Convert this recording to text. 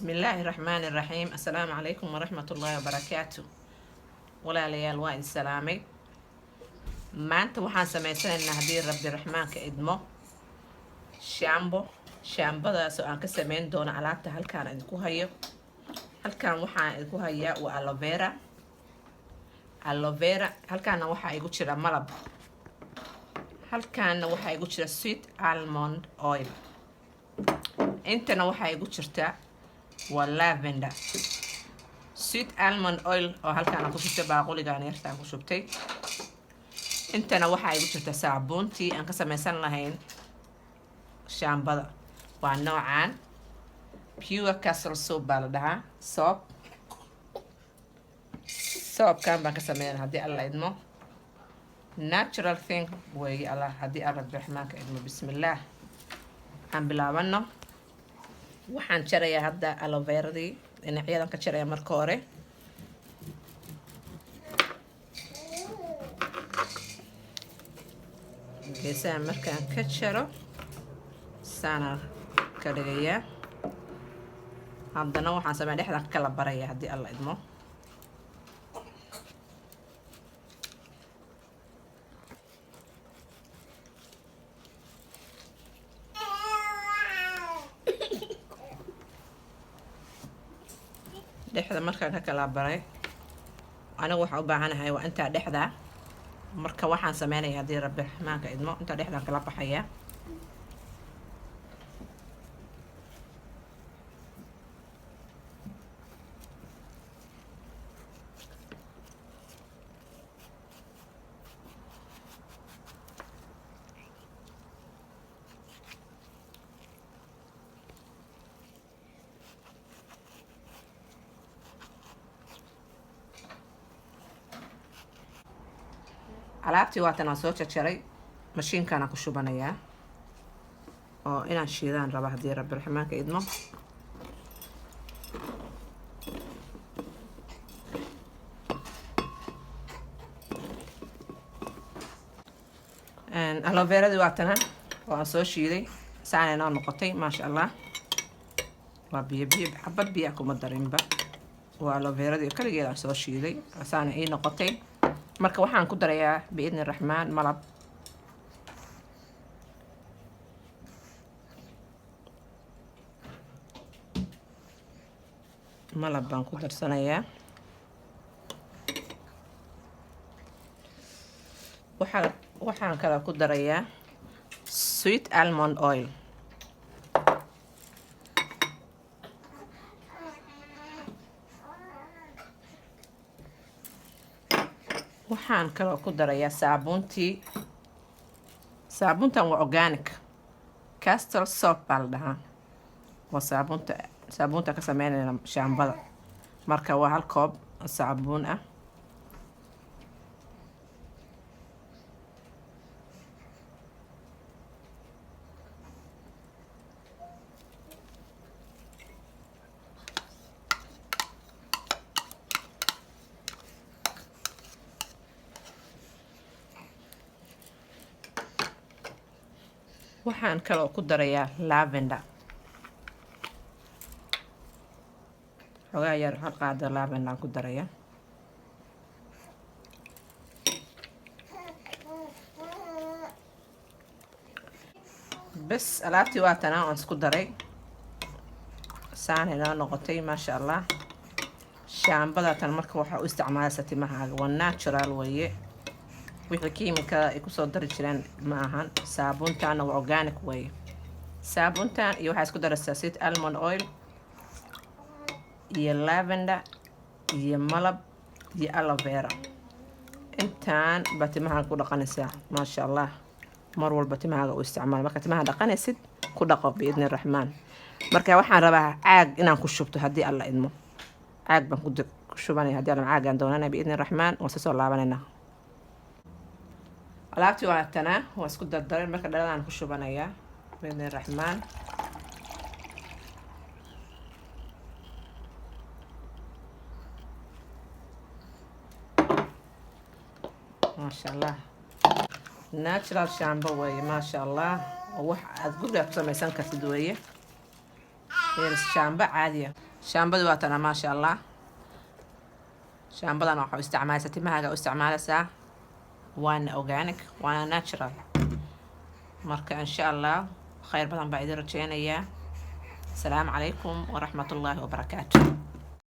Bismillaahi raxmaani raxiim. Assalaamu calaykum waraxmatullaahi wabarakaatu. Walaalayaal, waa idin salaamay. Maanta waxaan sameysanaynaa, haddii Rabbi Raxmaanka idmo, shaambo. Shaambadaas oo aan ka sameyn doono alaabta halkaan idinku hayo. Halkaan waxaan idinku hayaa waa aloe vera. Aloe vera halkaana waxaa igu jira malab, halkaana waxaa igu jira sweet almond oil, intana waxaa igu jirta waa lavender. Sweet almond oil oo halkaan ku shubtay, baaquligaan yartaan ku shubtay. Intana waxaa igu jirta saabuuntii aan ka sameysan lahayn shaambada. Waa noocaan, Pure Castle Soap baa la dhahaa. Soap, soapkan baan ka sameynaa haddii Alla idmo. Natural thing weeye Allah, haddii Alla Raxmaanka idmo. Bismillaah, aan bilaabano. Waxaan jarayaa hadda aloe veradii, dhinacyadan ka jaraya marka hore. Geesaha markaan ka jaro, saanaan ka dhigayaa. Haddana waxaan sameya, dhexdan ka kala baraya haddii Alla idmo. Dhexda markaan ka kala baray, anigu waxaan u baahanahay waa intaa dhexda. Marka waxaan sameynaya, haddii Rabbi Raxmaanka idmo, intaa dhexdaan kala baxaya. Alaabtii waatan, waan soo jarjaray. Mashiinkaana ku shubanayaa oo inaan shiidaan raba haddii Rabbi Raxmaanka idmo. Aloe veradii waatana, waan soo shiiday, saanay noo noqotay, maasha Allah. Waa biyo biyo, xabad biyaa kuma darinba. Waa aloe veradii kaligeed aan soo shiiday, saana ii noqotay. Marka waxaan ku darayaa, biidni Raxmaan, malab. Malab baan ku darsanayaa. Waxaan kale ku darayaa sweet almond oil. Waxaan kaloo ku darayaa saabuuntii. Saabuuntan waa organic, Castle Soap baa la dhahaa. Waa saabuunta, saabuunta ka sameynayna shaambada. Marka waa hal koob saabuun ah. Waxaan kaloo ku darayaa lavender, xogaa yar, hal qaado lavender aan ku darayaa. Bes, alaabtii waa tanaa, waan isku daray, saanay noo noqotay, maasha Allah. Shaambada tan marka waxaa u isticmaalaysa timahaaga. Waa natural weeye, wixii kiimikada ay kusoo dari jireen ma ahan. Saabuuntaana waa organic weeye. Saabuuntan iyo waxaa isku daraysaa sweet almond oil iyo lavender iyo malab iyo aloe vera. Intaan baa timahaaga ku dhaqanaysaa, maasha Allah. Mar walba timahaaga u isticmaal. Marka timaha dhaqanaysid, ku dhaqo, biidni Raxmaan. Marka waxaan rabaa caag inaan ku shubto haddii Alla idmo. Caag baan ku shubanaya haddii Alla, caagaan doonanaya, biidni Raxmaan. Waan soo laabanayna. Alaabtii waa tanaa, waa isku dardaray. Marka dhaladaan ku shubanayaa, biidni Raxmaan. Maasha Allah, natural shampoo weeye, maasha Allah. Oo wax aada gurigaa ku samaysan kartid weeye, shaambo caadiya. Shaambadu waa tana, maasha Allah. Shaambadan waxaa u isticmaalaysaa timahaaga, u isticmaalaysaa, waana organic, waana natural. Marka insha Allah khayr badan baa idin rajeynayaa. Asalaamu calaykum waraxmatullaahi wabarakaatu.